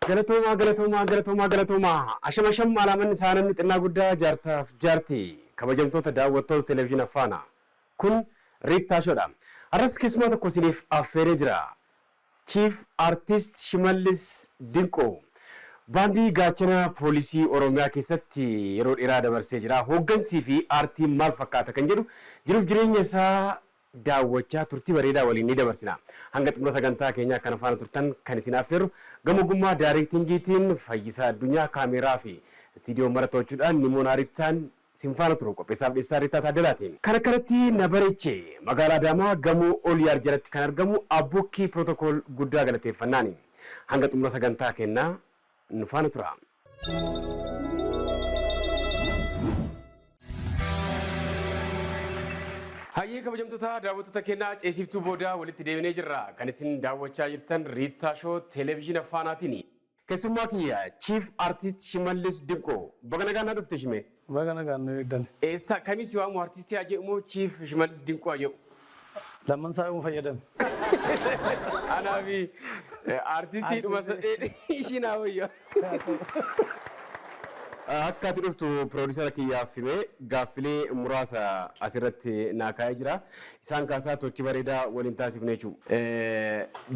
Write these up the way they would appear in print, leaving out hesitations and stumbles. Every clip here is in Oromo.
Galatoomaa, galatoomaa, galatoomaa, galatoomaa. Asham, asham, alaamanni isaa namni xinnaa guddaa, jaarsaaf jaartii, kabajamtoota daawwattoota televezyiina Faanaa. Kun Riittaa Shoodha. Har'as keessumaa tokko isiniif affeeree jira. Chief Artist Shimallis Dinqoo. Baandii Gaachana Poolisii Oromiyaa keessatti yeroo dheeraa dabarsee jira. Hooggansii fi aartiin maal fakkaata kan jedhu jiruuf jireenya isaa daawwachaa turtii bareedaa waliin ni dabarsina. Hanga xumura sagantaa keenyaa kana faana turtan kan isin affeerru gama ogummaa daareektingiitiin Fayyisaa Addunyaa, kaameeraa fi istiidiyoo mara to'achuudhaan Nimoon Arittaan isin faana turu, qopheessaaf dhiyeessaa Riittaa Taaddalaati. Kan akkanatti na bareeche magaalaa Adaamaa gamoo Oliyaar jalatti kan argamu Abbukkii Pirootokool guddaa galateeffannaani. Hanga xumura sagantaa keenyaa nu faana tura. Hayyee, kabajamtoota daawwattoota keenyaa, ceesiftuu booda walitti deebinee jirra. Kan isin daawwachaa jirtan Riittaa Shoo Televezyiina Faanaatiini. Keessummaa kiyya Chief Artist Shimallis Dinqoo, baga nagaan naa dhufte, Shimee. Baga nagaan nu eegdan. Eessa kamii si waamu, artistii haa jedhu moo Chief Shimallis Dinqoo haa jedhu? Lamman isaa yoom fayyadame? Anaa fi artistii dhuma ishii naa wayya. Akka ati dhuftu piroodusara kiyyaaf himee gaaffilee muraasa asirratti naa kaa'ee jira. Isaan kaasaa tochi bareedaa waliin taasifne jechuudha.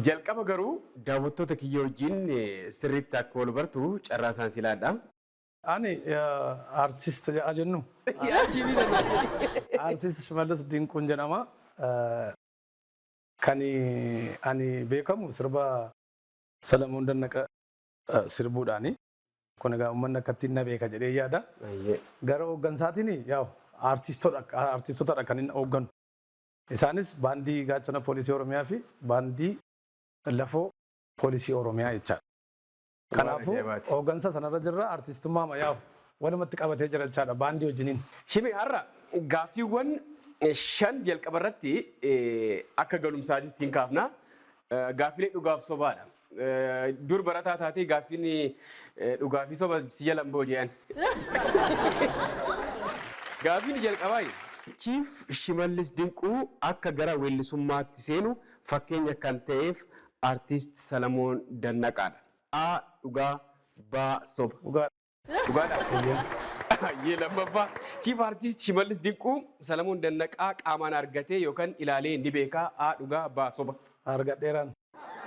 Jalqaba garuu daawwattoota kiyya wajjin sirriitti akka wal bartu carraa isaan si laadha. Ani artist jedha jennu. Artist Shimallis Dinquun jedhama. Kan ani beekamu sirba Salamoon Dannaqa sirbuudhaani. Kun egaa uummanni akkattiin na beeka jedhee yaada. Gara hooggansaatiin yaa'u artistootadha kan inni hoogganu. Isaanis baandii Gaachana Poolisii Oromiyaa fi baandii Lafoo Poolisii Oromiyaa jechaadha. Kanaafuu hooggansa sanarra jirra, artistummaa yaa'u walumatti qabatee jira jechaadha baandii wajjiniin. Shime, har'a gaaffiiwwan shan jalqaba irratti akka galumsaatti ittiin kaafna. Gaaffilee dhugaaf sobaadha. Dur barataa taatee gaaffiin dhugaa fi soba si jalan booji'an. Gaaffiin jalqabaa, Chief Shimallis Dinquu akka gara weellisummaatti seenu fakkeenya kan ta'eef Artist Salamoon Dannaqaadha. A. Dhugaa, B. Soba. Dhugaa. Dhugaadha. Hayyee, lammaffaa. Chief Artist Shimallis Dinquu Salamoon Dannaqaa qaamaan argatee yookaan ilaalee ni beekaa. A. Dhugaa, B. Soba. Argadheeraan.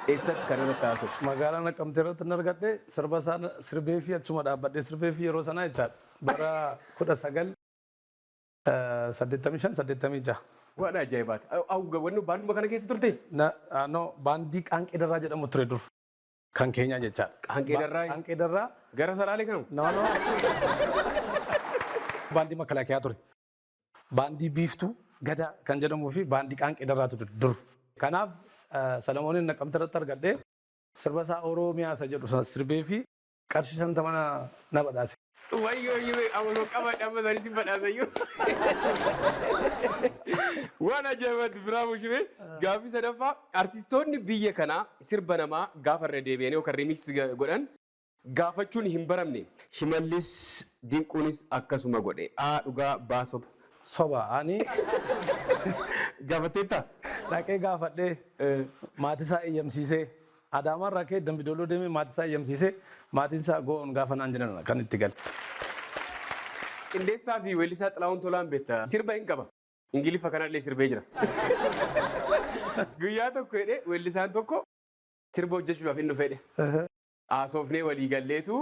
Eessatti kan irratti haasa'u? Magaalaa Naqqamtee irratti hin argadhe, sirba isaa sirbee fi achuma dhaabbadhee sirbee fi yeroo sanaa jechaadha. Bara 1985, 86. Waan ajaa'ibaati. Wanni baanduma kana keessa turte? No, baandii Qaanqee Darraa jedhamu ture dur. Kan keenya jechaadha. Qaanqee Darraa? Qaanqee Darraa. Gara Salaalee kanamu? No. Baandii Makalaakiyaa ture. Baandii Biiftuu Gadaa kan jedhamuu fi baandii Qaanqee Darraatu ture dur. Kanaaf Salamooniin Naqqamte irratti argadhee sirba isaa Oromiyaa isa jedhu sana sirbee fi qarshii 50 na badhaase. Wayyoo, wayyoo, amaloo qaba dhamma isaaniitiin badhaasayyuu. Waan ajaa'ibaati, bravo Shimee. Gaaffii sadaffaa, artistoonni biyya kanaa sirba namaa gaafa irra deebi'anii yookaan remix godhan gaafachuun hin baramne. Shimallis Dinquunis akkasuma godhe. A. Dhugaa, B. Soba. Soba, ani Gaafatteettaa? Dhaqee gaafadhee, maatii isaa eeyyamsiisee, Adaamaa irraa ka'ee Dambidolloo deemee maatii isaa eeyyamsiisee, maatiin isaa go'oon gaafa naan jedhan kan itti gale. Qindeessaa fi weellisaa Xilahuun Tolaan beekta. Sirba hin qaba. Ingiliffa kanallee sirbee jira. Guyyaa tokko jedhee weellisaan tokko sirba hojjechuudhaaf inni fedhe. Haasofnee walii galleetu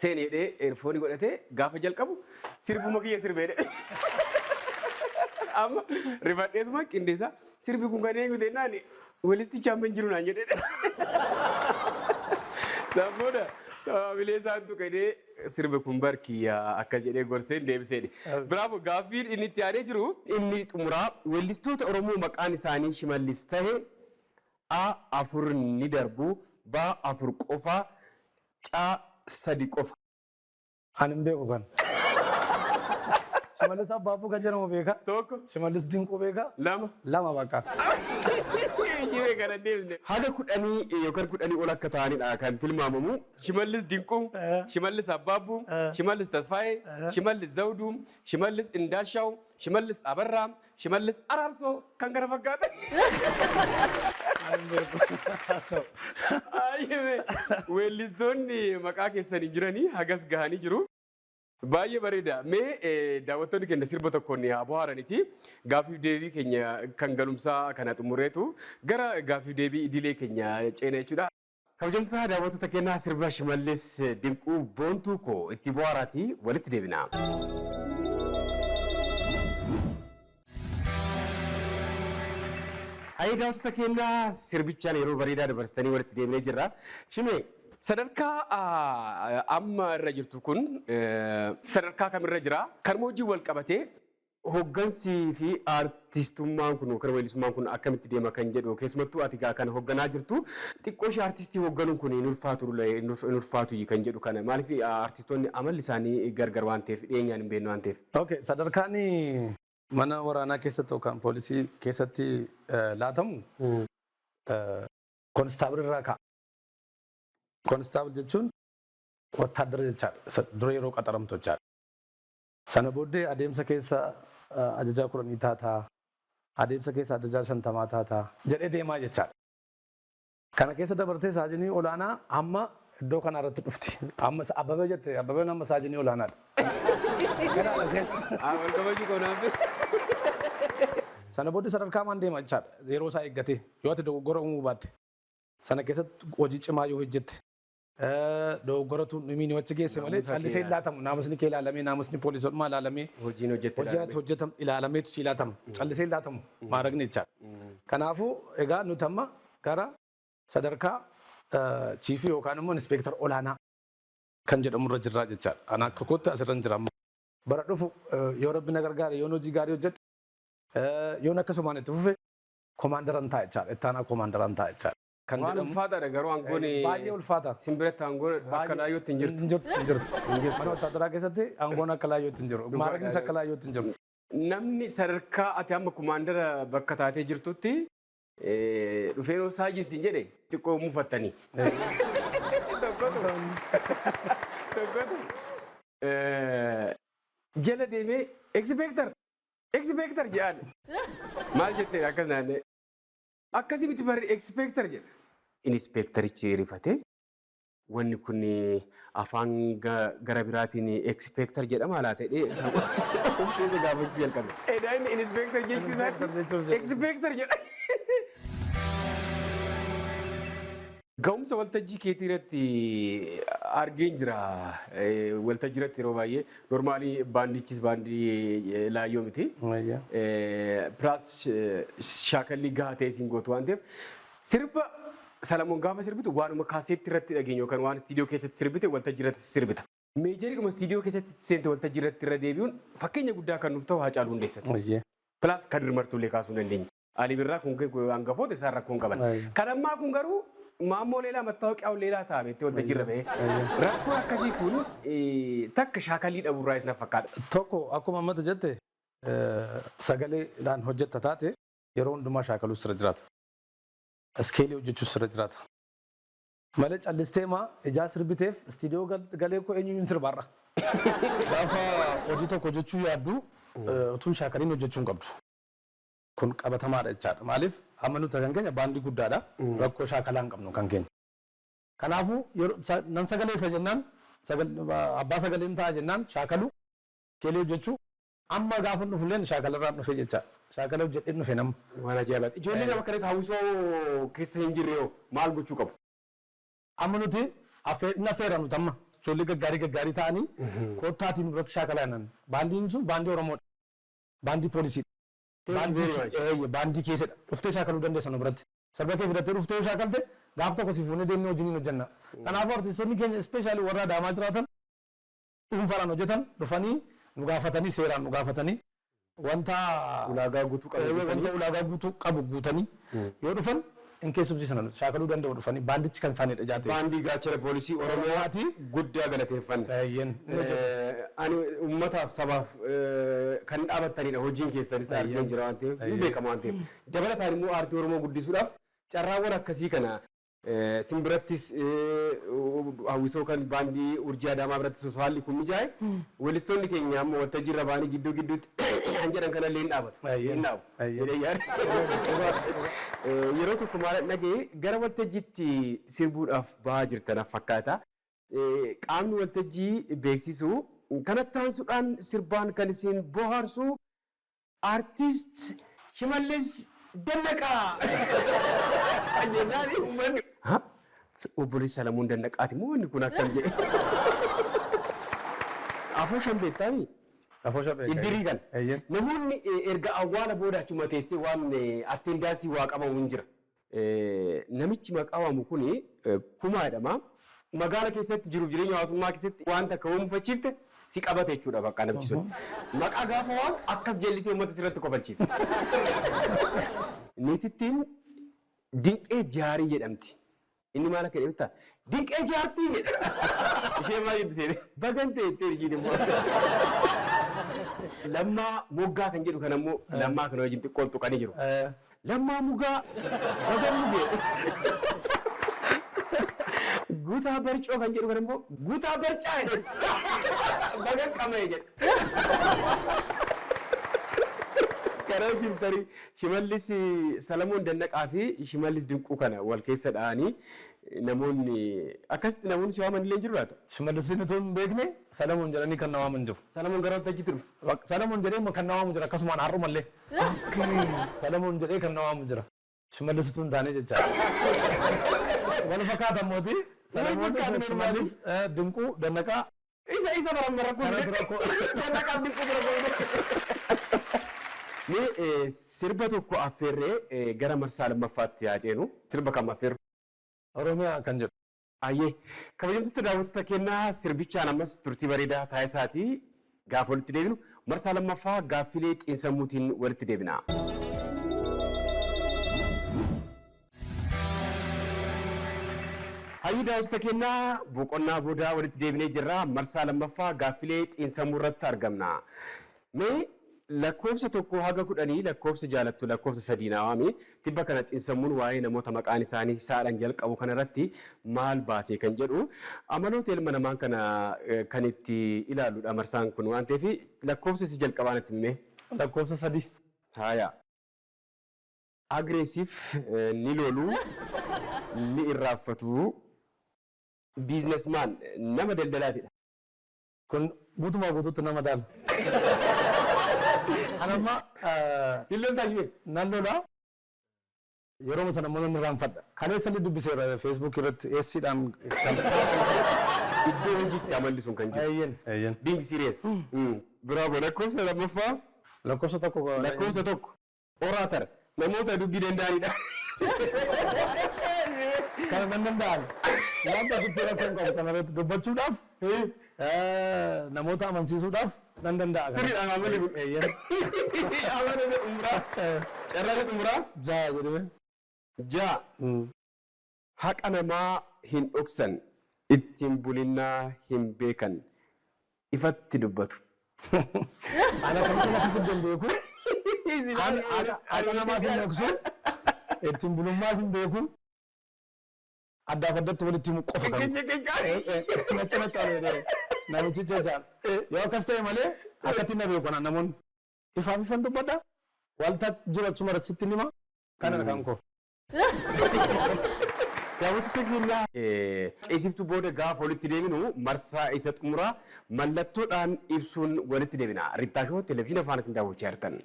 seen jedhee eerfoonii godhatee gaafa jalqabu sirbuma kiyya sirbee jedhe. Amma rifadheetuma qindeessaa, "Sirbi kun kan eenyu?" jennaan, "Weellisticha amma hin jiru" naan jedhe. San booda maamilee isaan tuqedhee, "Sirbi kun bar kiyya," akkas jedhee gorseen deebiseedha. Bravo, gaaffiin inni itti aanee jiru inni xumuraa, weellistoota Oromoo maqaan isaanii Shimallis tahe A. Afur ni darbu, B. Afur qofa, C. Sadi qofa. Ani hin beeku kan. Shimallis Abbaabuu kan jedhamu beeka. Tokko. Shimallis Dinquu beeka. Lama. Lama bakka. Shimee kana deemne. Haga 10 yookaan 10 ol akka ta'anidha kan tilmaamamu. Shimallis Dinquu, Shimallis Abbaabbuu, Shimallis Tasfaayee, Shimallis Zawduu, Shimallis Indaashaw, Shimallis Abarraa, Shimallis Araarsoo kan kana fakkaatan. Ayyee weellistoonni maqaa keessan hin jiranii hagas gahanii jiru. Baay'ee bareeda. Mee daawwattoonni keenya sirba tokkoon haa bohaaraniiti. Gaaffiif deebii keenya kan galumsaa kana xumurreetu gara gaaffiif deebii idilee keenya ceena jechuudha. Kabajamtoota daawwattoota keenyaa, sirba Shimallis Dinquu "Boontuu Koo" itti bohaaraatii walitti deebina. Hayyee, daawwattoota keenyaa, sirbichaan yeroo bareedaa dabarsitanii walitti deebinee jirra. Shimee, sadarkaa amma irra jirtu kun sadarkaa kamirra jira? Kanuma wajjin wal qabatee hoggansii fi aartistummaan kun yookaan weellisummaan kun akkamitti deema kan jedhu, keessumattuu ati gaa kan hogganaa jirtu, xiqqoo ishee aartistii hogganuun kun hin ulfaatu hin ulfaatu kan jedhu kana, maaliif aartistoonni amalli isaanii gargar waan ta'eef, dhiyeenyaan hin beeknu waan ta'eef. Okay, sadarkaan mana waraanaa keessatti yookaan poolisii keessatti laatamu konistaabil irraa ka'a. Konistaabil jechuun wattaaddara jechaadha. Dura yeroo qaxaramtu jechaadha. Sana booddee adeemsa keessa ajajaa 10 taataa, adeemsa keessa ajajaa 50 taataa jedhee deemaa jechaadha. Kana keessa dabartee saajinii olaanaa amma iddoo kana irratti dhufti. Amma Abbabee jette, Abbabeen amma saajinii olaanaadha. Kanaadha isheen. Wal kabajuu kanaaf. Sana booddee sadarkaa maan deema jechaadha. Yeroo isaa eeggatee yoo ati dogoggora uumuu baatte, sana keessatti hojii cimaa yoo hojjette, dogoggoratu dhimiin yoo achi geesse malee Naamusa callisee kee hin laatamu. Naamusni kee ilaalamee, naamusni poolisummaa ilaalamee, Hojiin hojjette hojiin ati hojjetam ilaalameetu si laatama. Callisee hin laatamu maaragni jechaadha. Kanaafuu egaa nuti amma gara sadarkaa chiefii yookaan immoo inspeektar olaanaa kan jedhamu irra jirraa jechaadha. Ana akka kootti asirra hin jira amma. Bara dhufu yoo Rabbi na gargaare, yoon hojii gaarii hojjedhe, yoon akkasumaan itti fufe, komaandaran ta'a jechaadha. Ittaanaa komaandaran ta'a jechaadha. Kan Waan jedhamu ulfaataadha garuu aangoon baay'ee ulfaata. Simbiratti aangoon akka laayyootti hin jirtu. Hin jirtu, hin jirtu. Mana wattaadaraa keessatti aangoon akka laayyootti hin jiru. Maaragnis akka laayyootti hin jiru. Namni sadarkaa ati amma kumaandara bakka taatee jirtutti dhufee yeroo saajin siin jedhe xiqqoo mufattanii. Tokkotu jala deemee "Inspector, inspector" jedhaan. Maal jettee akkas naannee? Akkasii miti barri, inspector jedha. Inspeektarichi rifatee, wanni kun afaan gara biraatiin inspector jedhama laata jedhee of keessa gaafachuu jalqabe. Edaa inni inspector jechuu isaatti inspector jedha. Ga'umsa waltajjii keetii irratti argeen jira. Waltajjii irratti yeroo baay'ee normally baandichis baandii laayyoo miti. Plus shaakallii gahaa ta'e siin gootu waan ta'eef, sirba Salamoon gaafa sirbitu waanuma kaaseetti irratti dhageenyu yookaan waan istiidiyoo keessatti sirbite waltajjii irratti sirbita. Majoriidhuma istiidiyoo keessatti seente waltajjii irratti irra deebi'uun fakkeenya guddaa kan nuuf ta'u Haacaaluu Hundeessati. Plus Kadir Martuullee kaasuu dandeenya. Ali Birraa kun hangafoota isaan rakkoo hin qaban. Kan ammaa kun garuu maammoo leelaa mattaawoqiyaa leelaa ta'a beektee waltajjii irra bahee. Rakkoon akkasii kun takka shaakallii dhabuurraa is na fakkaata. Tokko, akkuma ammata jette, sagaleedhaan hojjetta taate yeroo hundumaa shaakaluu sirra jiraata. Iskeelii hojjechuus sirra jiraata. Malee callistee maa ijaa sirbiteef istiidiyoo galee koo eenyuyyuu hin sirbaarra. Gaafa hojii tokko hojjechuu yaaddu utuu hin shaakaliin hojjechuu hin qabdu. Kun qabatamaadha jechaadha. Maaliif, amma nuti kan keenya baandii guddaadha. Rakkoo shaakalaa hin qabnu kan keenya. Kanaafuu yeroo nan sagaleessa jennaan, abbaa sagaleen ta'a jennaan, shaakaluu, iskeelii hojjechuu, amma gaafa dhufulleen shaakalarraan dhufe jechaadha. Shaakala hojjedheen dhufe nama. Waan ajaa'ibaati. Ijoolleen nama kanatti hawwisoo keessa hin jirre hoo maal gochuu qabu? Amma nuti inni affeera nuti amma ijoollee gaggaarii gaggaarii ta'anii koottaatiin irratti shaakalaa jennan. Baandiin sun baandii Oromoodha. Baandii poolisiidha. Baandii baandii keessadha. Dhuftee shaakaluu dandeessa nu biratti. Sirba kee fidattee dhuftee yoo shaakalte, gaaf tokko si fuunee deemnee wajjiniin hojjenna. Kanaafuu artistoonni keenya, especially warra Adaamaa jiraatan, dhuunfaadhaan hojjetan, dhufanii nu gaafatanii, seeraan nu gaafatanii, wanta ulaagaa guutuu qabu wanta ulaagaa guutuu qabu guutanii yoo dhufan in keessumsiisan, shaakaluu danda'u dhufanii, baandichi kan isaaniidha jaatee. Baandii Gaachana Poolisii Oromiyaati guddaa galateeffanna. Eeyyeen. Ani uummataaf sabaaf kan dhaabattanidha hojiin keessanis argeen jira waan ta'eef hin beekama waan ta'eef. Dabalataan immoo aartii Oromoo guddisuudhaaf carraawwan akkasii kana simbirattis hawwisoo kan baandii Urjii Adaamaa birattis osoo haalli kun mijaa'e weellistoonni keenya amma waltajjii irra ba'anii gidduu gidduutti kan jedhan kanallee hin dhaabatu. Hin dhaabu. Jedhee yaada. Yeroo tokko maal dhaga'e gara waltajjiitti sirbuudhaaf bahaa jirtan fakkaata. Qaamni waltajjii beeksisu kanatti aansuudhaan sirbaan kan isin bohaarsu Artist Shimallis Dannaqaa! Jennaan uummanni. Ha? Obboleessi Salamoon Dannaqaati moo inni kun akkam jedhe. Afooshan beektaami? Afoosha beeka. Iddirii kana. Eeyyee. Namoonni erga awwaala booda achuma teessee waan attendaansii waa qabamu hin jira. Namichi maqaa waamu kun Kumaa jedhama. Magaala keessatti jiruuf jireenya hawaasummaa keessatti waan takka yoo mufachiifte si qabate jechuudha bakka namichi sun. Maqaa gaafa waamu akkas jallisee uummata sirratti kofalchiisa. Niitittiin Dinqee Jaarii jedhamti. Inni maal akka jedhe beektaa? Dinqee Jaartii jedhe. Isheen maal jette seete? Bagan ta'e jettee ishiin immoo. Lammaa Moggaa kan jedhu kana immoo Lammaa kana wajjin xiqqoon tuqanii jiru. Lammaa Mugaa bagan mugee. Guutaa Barcoo kan jedhu kana immoo Guutaa Barcaa jedhe. Bagan qama'e jedhe. Kana wajjin tarii Shimallis Salamoon Dannaqaa fi Shimallis Dinquu kana wal keessa dha'anii namoonni akkasitti namoonni si waaman illee hin jiru laata? Shimallisin utuu hin beekne Salamoon jedhanii kan na waaman jiru. Salamoon gara waltajjiitti dhufe. Salamoon jedhee kan na waamu jira akkasumaan har'umallee. Salamoon jedhee kan na waamu jira. Shimallis utuu hin taane jechaadha. Wal fakkaata mooti. Salamoon fakkaata. Shimallis Dinquu Dannaqaa. Isa baran rakkoo. Kanatu rakkoo. Dannaqaaf Dinquu bira rakkoo. Mee sirba tokko affeerree gara marsaa lammaffaatti haa ceenu. Sirba kam affeerru? Oromiyaa kan jedhu. Ayyee kabajamtoota daawwattoota kennaa sirbichaan ammas turtii bareedaa taasisaati. Gaafa walitti deebinu marsaa lammaffaa gaaffilee xiinsammuutiin walitti deebina. Hayyuu daawwattoota kennaa boqonnaa boodaa walitti deebinee jirra. Marsaa lammaffaa gaaffilee xiinsammuu irratti argamna. Mee lakkoofsa 1 haga 10 lakkoofsa jaalattu lakkoofsa 3 naa waami. Tibba kana xiinsammuun waa'ee namoota maqaan isaanii saadhaan jalqabu kana irratti maal baase kan jedhu amaloota ilma namaan kana kan itti ilaaludha marsaan kun waan ta'eef lakkoofsa si jalqabaa natti himi. Lakkoofsa 3. Haaya. Aggressive ni lolu, ni irraanfatu, businessman nama daldalaatidha. Kun guutumaa guutuutti nama daala. Ani amma Hin loltaa ishee? Nan lola. Yeroo sana immoo nan irraanfadha. Kaleessa illee dubbiseera Facebook irratti eessiidhaan kan Iddoo hojiitti amalli sun kan jiru. Eeyyen. Eeyyen. Being serious. Bravo lakkoofsa lammaffaa. Lakkoofsa 1. Lakkoofsa 1. Orator namoota dubbii danda'anidha. Kana nan danda'an. Wanta asitti rakkoo hin qabu kana irratti dubbachuudhaaf namoota amansiisuudhaaf nan danda'a. Sirriidha amalli kun. Eeyyen. Amala xumuraa. Carraa xumuraa. 6 jedhame. 6. Haqa namaa hin dhoksan, ittiin bulinnaa hin beekan, ifatti dubbatu. Ana akkamitti akka fiddan beeku. Haqa namaas hin dhoksu, ittiin bulummaas hin beeku. Addaaf addatti walitti himu qofa kan. Nacca nacca namichi jecha. Yoo akkas ta'e malee akkatti na beeku ana namoonni. Ifaaf ifan dubbadha. Wanta jiru achuma sitti hima. Kana kan koo. Daawwattoota keenya ceesiftuu booda gaafa walitti deebinu marsaa isa xumuraa mallattoodhaan ibsuun walitti deebina. Rittaashoo televezyiina Faanaatiin daawwachaa jirtan.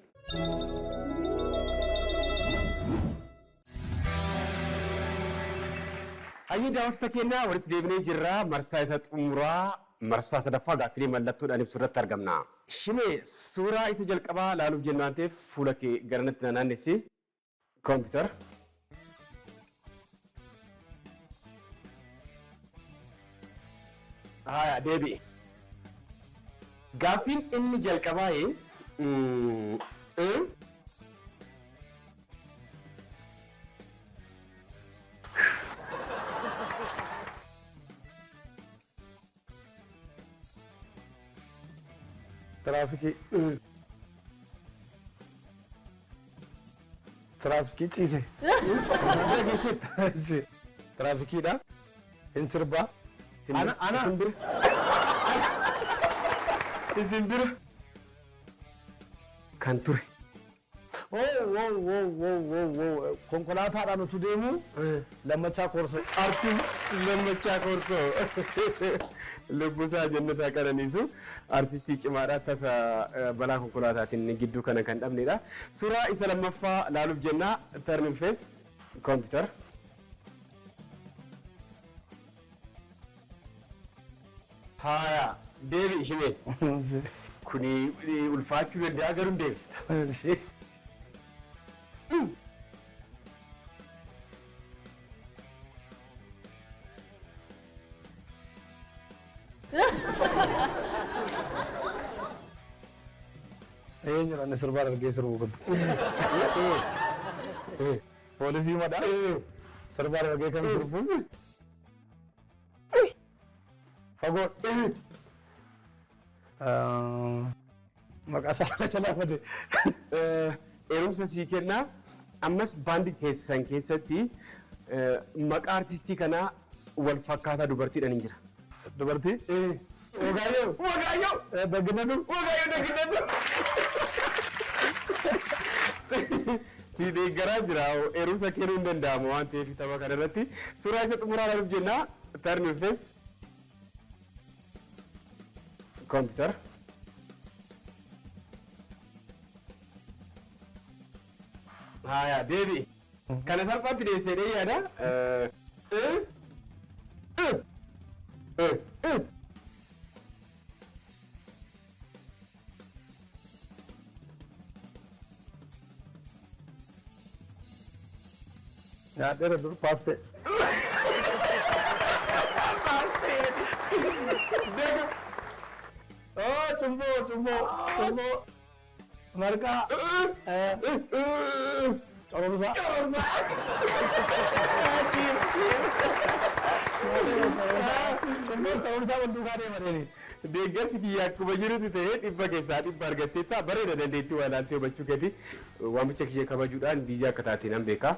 Hayyee daawwattoota keenya walitti deebinee jirra. Marsaa isa xumuraa marsaa sadaffaa gaaffilee mallattoodhaan ibsu irratti argamna. Shimee suuraa isa jalqabaa laaluuf jennu waan ta'eef fuula kee garanatti na naannessi. Kompiitara. Haya deebi'i. Gaaffiin inni jalqabaa Tiraafikii. Tiraafikii ciise. Bira geesseetta. Tiraafikiidha. Hin sirbaa. Ana ana. Isin bira. Isin bira. Kan ture. Oh, wow, wow, wow, wow, wow. Konkolaataadhaan utuu deemu Lammachaa Koorsoo. Artist Lammachaa Koorsoo. Lubbusaa jennataa qananiisu artistii cimaadha. Tasa balaa konkolaataatiin gidduu kana kan dhabnedha. Suuraa isa lammaffaa laaluuf jenna. Turn face computer. Haaya, deebi ishimee. Kuni ulfaachuu danda'a, garuu hin deebista. Eenyudha inni sirbaa dargee sirbu kun? Poolisii madhaa? Sirbaa dargee kan sirbu? Fagoo. Maqaa isaa jalaa bade. Eerumsa sii kennaa. Ammas baandii keessan keessatti maqaa artistii kanaa wal fakkaataa dubartiidhaan hin jira. Dubartii? Wagaayyoo. Wagaayyoo! Dagginatu. Wagaayyoo Dagginatu! Si deeggaraa jira, eerumsa kennuu hin danda'amu waan ta'eef tapha kana irratti. Suuraa isa xumuraa ilaaluuf jenna. Turn your face. Computer. Haaya, deebi'i. Kana salphaatti deebisee dhee yaada. Eh, eh, eh, eh. Nyaadheera dur paastee. Deega. Oh, cumboo, cumboo, cumboo. Marqaa. Cororsaa. Cumboo cororsaa wal duukaa deema deeni. Deeggarsi kiyya akkuma jirutti ta'ee, 100% argatteetta. Bareeda, dandeettii waa ilaaltee hubachuu keeti. Waamicha kiyya kabajuudhaan biyya akka taate nan beeka.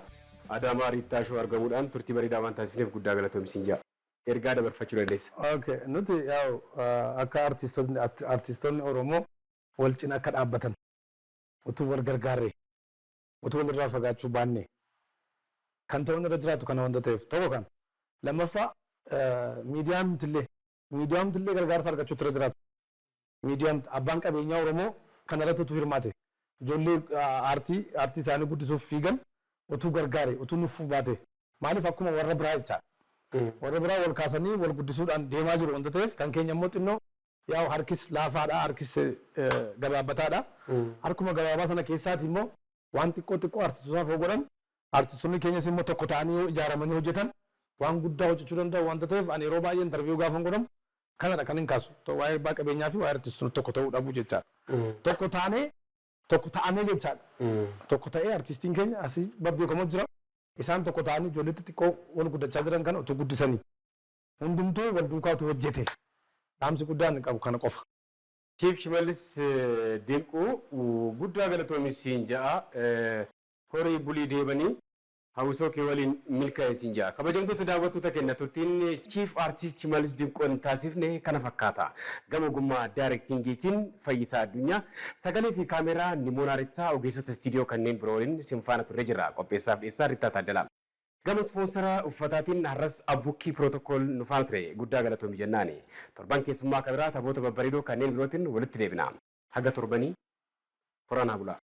Adaamaa Riittaa Shoo argamuudhaan turtii bareedaa waan taasifneef guddaa galatoomsiin jaa. Ergaa dabarfachuu dandeessa. Okay, nuti yaa'u akka artistoonni Oromoo wal cina akka dhaabbatan, utuu wal gargaarree, utuu walirraa fagaachuu baanne kan ta'uun irra jiraatu kana wanta ta'eef tokko kan. Lammaffaa, miidiyaan gargaarsa argachuutu irra jiraatu. Miidiyaan, abbaan qabeenyaa Oromoo kana irratti utuu hirmaate, ijoollee aartii isaanii guddisuuf fiigan utuu gargaare, utuu nuffuu baate, maaliif akkuma warra biraa jecha. Warra biraa wal kaasanii wal guddisuudhaan deemaa jiru wanta ta'eef, kan keenya immoo xinnoo yaa'u harkis laafaadha, harkis gabaabbataadha. Harkuma gabaabaa sana keessaati immoo waan xiqqoo xiqqoo artistootaaf yoo godhan, artistoonni keenyas immoo tokko ta'anii yoo ijaaramanii hojjetan waan guddaa hojjechuu danda'u wanta ta'eef, ani yeroo baay'ee interview gaafa godhamu kanadha kan hin kaasu. Waa'ee abbaa qabeenyaa fi waa'ee artistoonni tokko ta'uu dhabuu jechaadha. Tokko taanee, tokko ta'amee jechaadha. Tokko ta'ee artistiin keenya asii babbeekamoo jira. Isaan tokko ta'anii ijoollee xixiqqoo wal guddachaa jiran kana utuu guddisanii, hundumtuu wal duukaa utuu hojjete, dhaamsi guddaan qabu kana qofa. Chief Shimallis Dinquu, guddaa galatoomi siin ja'a. Horii bulii deebanii hawwisoo kee waliin milkaa'e siin ja'a. Kabajamtoota daawwattoota keenya, turtiin Chief Artist Shimallis Dinquun taasifne kana fakkaata. Gama ogummaa directingiitiin Fayyisaa Addunyaa, sagalee fi kaameraa Nimoonaa Rittaa, ogeessota istiidiyoo kanneen biroo waliin isin faana turre jirra. Qopheessaaf dhiyeessaa Rittaa Taaddalaa. Gama ispoonsara uffataatiin har'as Abbukkii Pirootokool nu faana ture. Guddaa galatoomi jennaani. Torban keessummaa kabiraa taphoota babbareedoo kanneen birootiin walitti deebina. Haga torbanii horanaa bulaa.